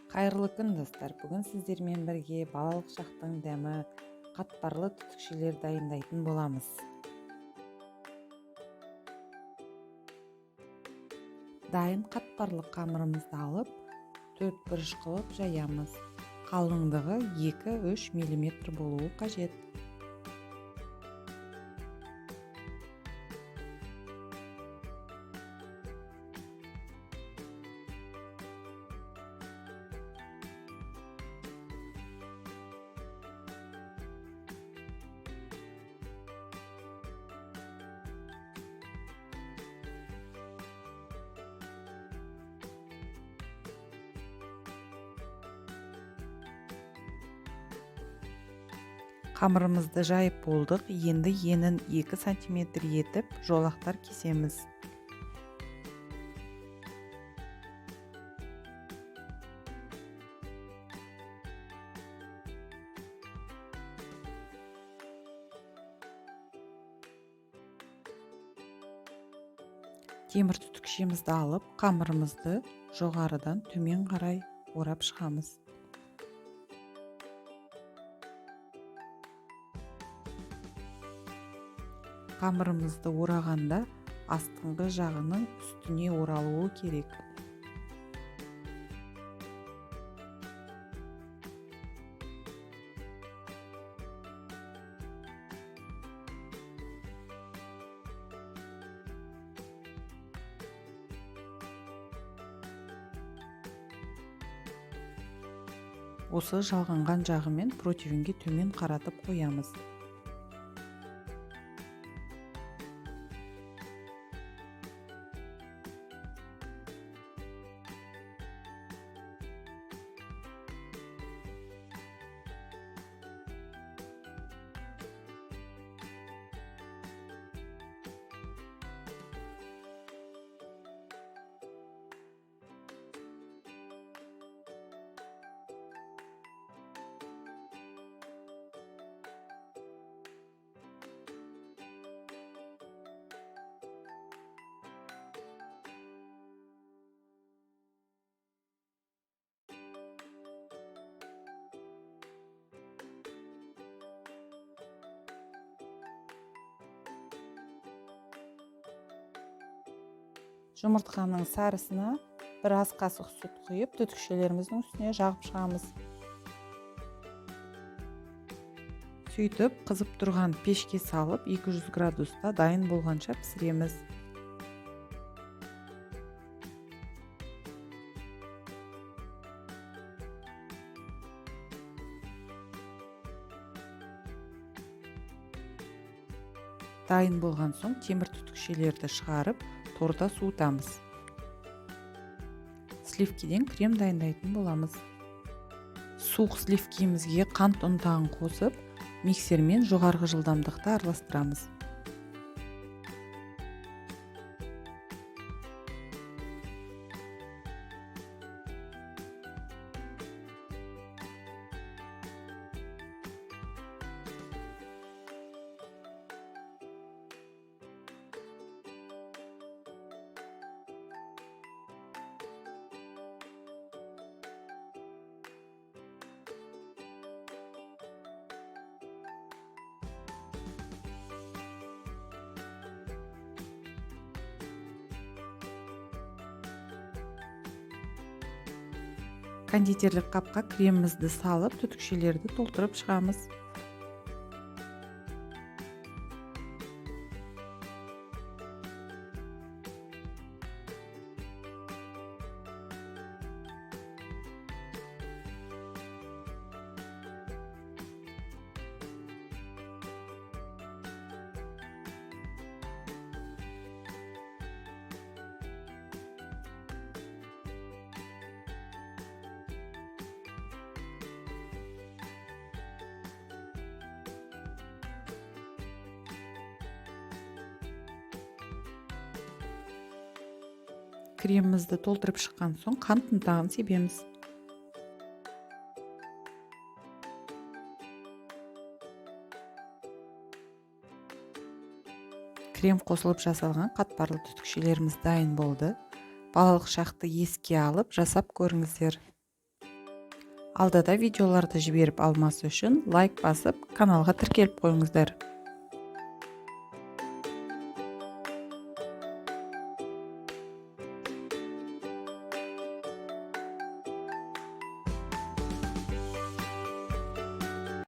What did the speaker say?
Қайырлы күн, достар! Бүгін сіздермен бірге балалық шақтың дәмі қатпарлы түтікшелер дайындайтын боламыз. Дайын қатпарлы қамырымызды алып, төрт бұрыш қылып жаямыз. Қалыңдығы 2-3 мм болуы қажет. Қамырымызды жайып болдық, енді енін 2 сантиметр етіп жолақтар кесеміз. Темір түтікшемізді алып, қамырымызды жоғарыдан төмен қарай орап шығамыз. Қамырымызды орағанда астыңғы жағының үстіне оралуы керек. Осы жалғанған жағымен противенге төмен қаратып қоямыз. Жұмыртқаның сарысына бір ас қасық сүт құйып, түтікшелеріміздің үстіне жағып шығамыз. Сөйтіп, қызып тұрған пешке салып, 200 градуста дайын болғанша пісіреміз. Дайын болған соң темір түтікшелерді шығарып, торда суытамыз. Сливкиден крем дайындайтын боламыз. Суық сливкимізге қант ұнтағын қосып, миксермен жоғарғы жылдамдықта араластырамыз. Кондитерлік қапқа кремімізді салып, түтікшелерді толтырып шығамыз. Кремімізді толтырып шыққан соң қант ұнтағын себеміз. Крем қосылып жасалған қатпарлы түтікшелеріміз дайын болды. Балалық шақты еске алып жасап көріңіздер. Алдада видеоларды жіберіп алмас үшін лайк басып, каналға тіркеліп қойыңыздар.